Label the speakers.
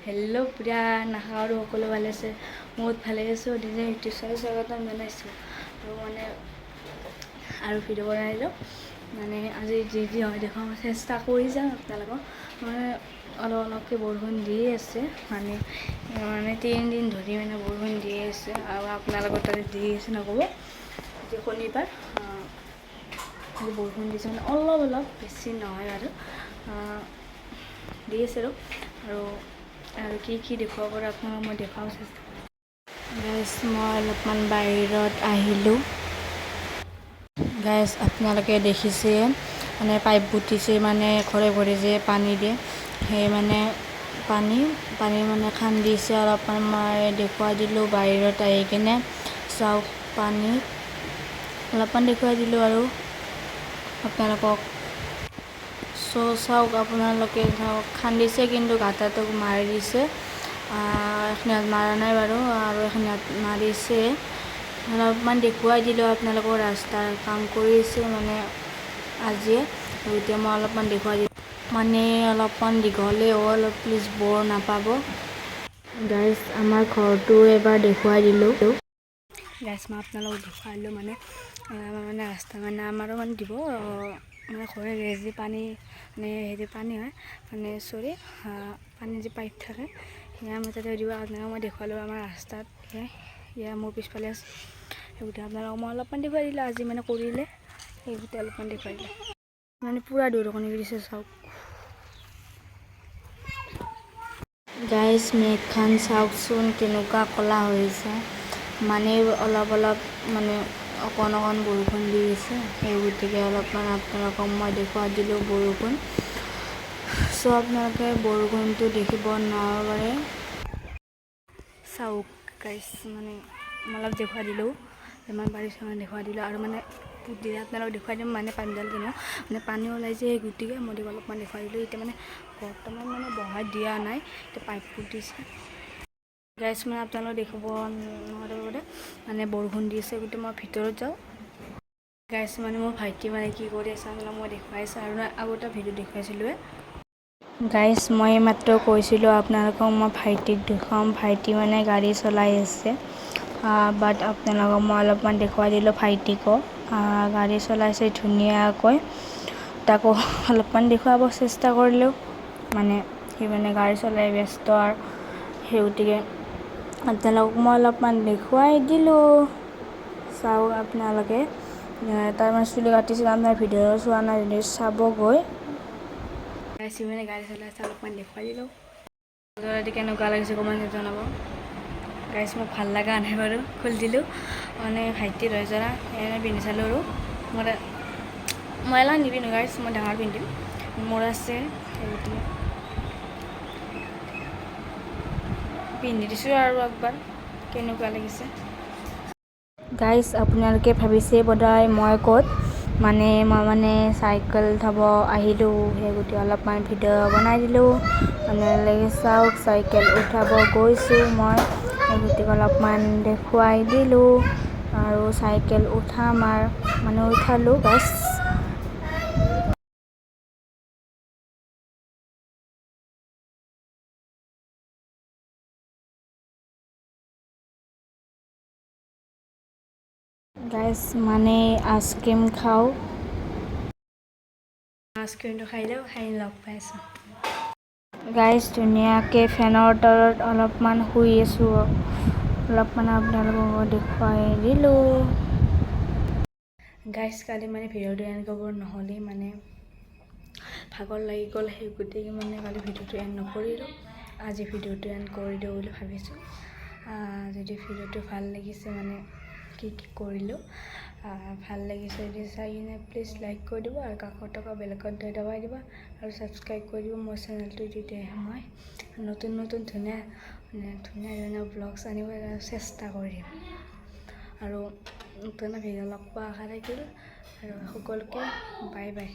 Speaker 1: Hello' Priya, আশা কৰোঁ সকলো ভালে আছে। বহুত ভালে আছোঁ। নিজে ইউটিউব চেনেল স্বাগতম জনাইছোঁ। আৰু মানে আৰু ভিডিঅ' বনাই দিলোঁ। মানে আজি যি যি হয় দেখুৱাব চেষ্টা কৰি যাম আপোনালোকক। মানে অলপ অলপকৈ বৰষুণ দিয়ে আছে, মানে মানে 3 দিন ধৰি মানে বৰষুণ দিয়ে আছে। আৰু আপোনালোকৰ তাতে দি আছে নক'ব। আজি শনিবাৰ, আজি বৰষুণ দিছে, মানে অলপ অলপ, বেছি নহয় বাৰু, দি আছে। আৰু আৰু আৰু কি কি দেখুৱাব পাৰোঁ আপোনালোকক মই দেখুৱাব চেষ্টা কৰিম। গাইজ, মই অলপমান বাহিৰত আহিলোঁ। গাইজ, আপোনালোকে দেখিছে, মানে পাইপ পুতিছে, মানে ঘৰে ঘৰে যে পানী দিয়ে, সেই মানে পানী পানী মানে খান্দিছে। অলপমান মই দেখুৱাই দিলোঁ বাহিৰত আহি কিনে। চাওক, পানী অলপমান দেখুৱাই দিলোঁ আৰু আপোনালোকক। চ' চাওক আপোনালোকে, চাওক, খান্দিছে কিন্তু গাঁতাটো মাৰি দিছে। এইখিনিত মাৰা নাই বাৰু, আৰু এইখিনিত মাৰিছে। অলপমান দেখুৱাই দিলোঁ আপোনালোকৰ। ৰাস্তাৰ কাম কৰি আছে মানে আজিয়ে, এতিয়া মই অলপমান দেখুৱাই দিলোঁ। মানে অলপমান দীঘলেই হ'ল, প্লিজ বৰ নাপাব। গাইজ, আমাৰ ঘৰটো এবাৰ দেখুৱাই দিলোঁ। গাইজ, মই আপোনালোকক দেখুৱাই দিলোঁ। মানে আমাৰ মানে ৰাস্তা মানে আমাৰো মানে দিব, মানে ঘৰে ঘৰে যি পানী, মানে হেৰি পানী হয়, মানে চৰি, পানী যি পাইপ থাকে, সেয়া আমাৰ তাতে দিব। আপোনালোকক মই দেখুৱালোঁ আমাৰ ৰাস্তাত। সেয়া এয়া মোৰ পিছফালে আছে। সেই গোটেই আপোনালোকক মই অলপমান দেখুৱাই দিলোঁ। আজি মানে কৰিলে, সেই গোটেই অলপমান দেখুৱাই দিলোঁ। মানে পূৰা দূৰকণি দিছে, চাওক। গাইজ, মেঘখন চাওকচোন, কেনেকুৱা ক'লা হৈছে। মানে অলপ অলপ, মানে অকণ অকণ বৰষুণ দি আছে। সেই গতিকে অলপমান আপোনালোকক মই দেখুৱাই দিলোঁ বৰষুণ। চ' আপোনালোকে বৰষুণটো দেখিব নোৱাৰে। চাওক গাইজ, মানে মই অলপ দেখুৱাই দিলোঁ, যিমান পাৰিছোঁ মানে দেখুৱাই দিলোঁ। আৰু মানে দিলে আপোনালোকক দেখুৱাই দিম। মানে পানীডাল কিনো মানে পানী ওলাই যে, সেই গতিকে মই অলপমান দেখুৱাই দিলোঁ। এতিয়া মানে বৰ্তমান মানে বহাই দিয়া নাই, এতিয়া পাইপ ফুটিছে। গাইজ, মানে আপোনালোক দেখিব নোৱাৰিব, মানে বৰষুণ দি আছে, গতিকে মই ভিতৰত যাওঁ। গাইজ, মানে মোৰ ভাইটি মানে কি কৰি আছে আপোনালোক মই দেখুৱাইছোঁ আৰু আগতে ভিডিঅ' দেখুৱাইছিলোঁৱে। গাইজ, মই মাত্ৰ কৈছিলোঁ আপোনালোকক মই ভাইটিক দেখুৱাম। ভাইটি মানে গাড়ী চলাই আছে, বাট আপোনালোকক মই অলপমান দেখুৱাই দিলোঁ। ভাইটিকো গাড়ী চলাইছে ধুনীয়াকৈ, তাকো অলপমান দেখুৱাব চেষ্টা কৰিলোঁ। মানে সি মানে গাড়ী চলাই ব্যস্ত আৰু সেই গতিকে আপোনালোকক মই অলপমান দেখুৱাই দিলোঁ। চাওক আপোনালোকে, তাৰ মানে চুলি কাটিছিল, আপোনাৰ ভিডিঅ' চোৱা নাই যদি চাবগৈ। মানে গাড়ী চলাই আছে, অলপমান দেখুৱাই দিলোঁ। কেনেকুৱা লাগিছে কমেণ্ট জনাব। গাইজ, মোক ভাল লগা নাই বাৰু, খুলি দিলোঁ। মানে ভাইটিৰ হৈ যোৰা এনে পিন্ধি চালোঁ। আৰু মোৰ মই এলা নিপিন্ধো গাইজ, মই ডাঙৰ পিন্ধিম, মোৰ আছে। সেই গতিকে পিন্ধি দিছোঁ আৰু একবাৰ কেনেকুৱা লাগিছে। গাইজ, আপোনালোকে ভাবিছে বোধহয় মই ক'ত। মানে মই মানে চাইকেল থ'ব আহিলোঁ, সেই গতিকে অলপমান ভিডিঅ' বনাই দিলোঁ। আপোনালোকে চাওক, চাইকেল উঠাব গৈছোঁ মই, সেই গতিকে অলপমান দেখুৱাই দিলোঁ। আৰু চাইকেল উঠাম আৰু মানে উঠালোঁ বাছ। গাইজ, মানে আইচক্ৰীম খাওঁ। আইচক্ৰীমটো খাই লওঁ, খাই লগ পাইছোঁ। গাইজ, ধুনীয়াকৈ ফেনৰ তলত অলপমান শুই আছোঁ, অলপমান আপোনালোকক দেখুৱাই দিলোঁ। গাইজ, কালি মানে ভিডিঅ'টো এণ্ড কৰিব নহ'লেই, মানে ভাগৰ লাগি গ'ল। সেই গতিকে মানে কালি ভিডিঅ'টো এণ্ড নকৰিলোঁ। আজি ভিডিঅ'টো এণ্ড কৰি দিওঁ বুলি ভাবিছোঁ। যদি ভিডিঅ'টো ভাল লাগিছে, মানে কি কি কৰিলোঁ ভাল লাগিছে যদি চাই কিনে প্লিজ লাইক কৰি দিব আৰু কাষত থকা বেল আইকনটো দবাই দিব আৰু ছাবস্ক্ৰাইব কৰি দিব মোৰ চেনেলটো। তেতিয়াহে মই নতুন নতুন ধুনীয়া মানে ধুনীয়া ধুনীয়া ব্লগছ আনিব চেষ্টা কৰিম। আৰু নতুন ভিডিঅ' লগ পোৱা আশা থাকিল আৰু সকলোকে বাই বাই।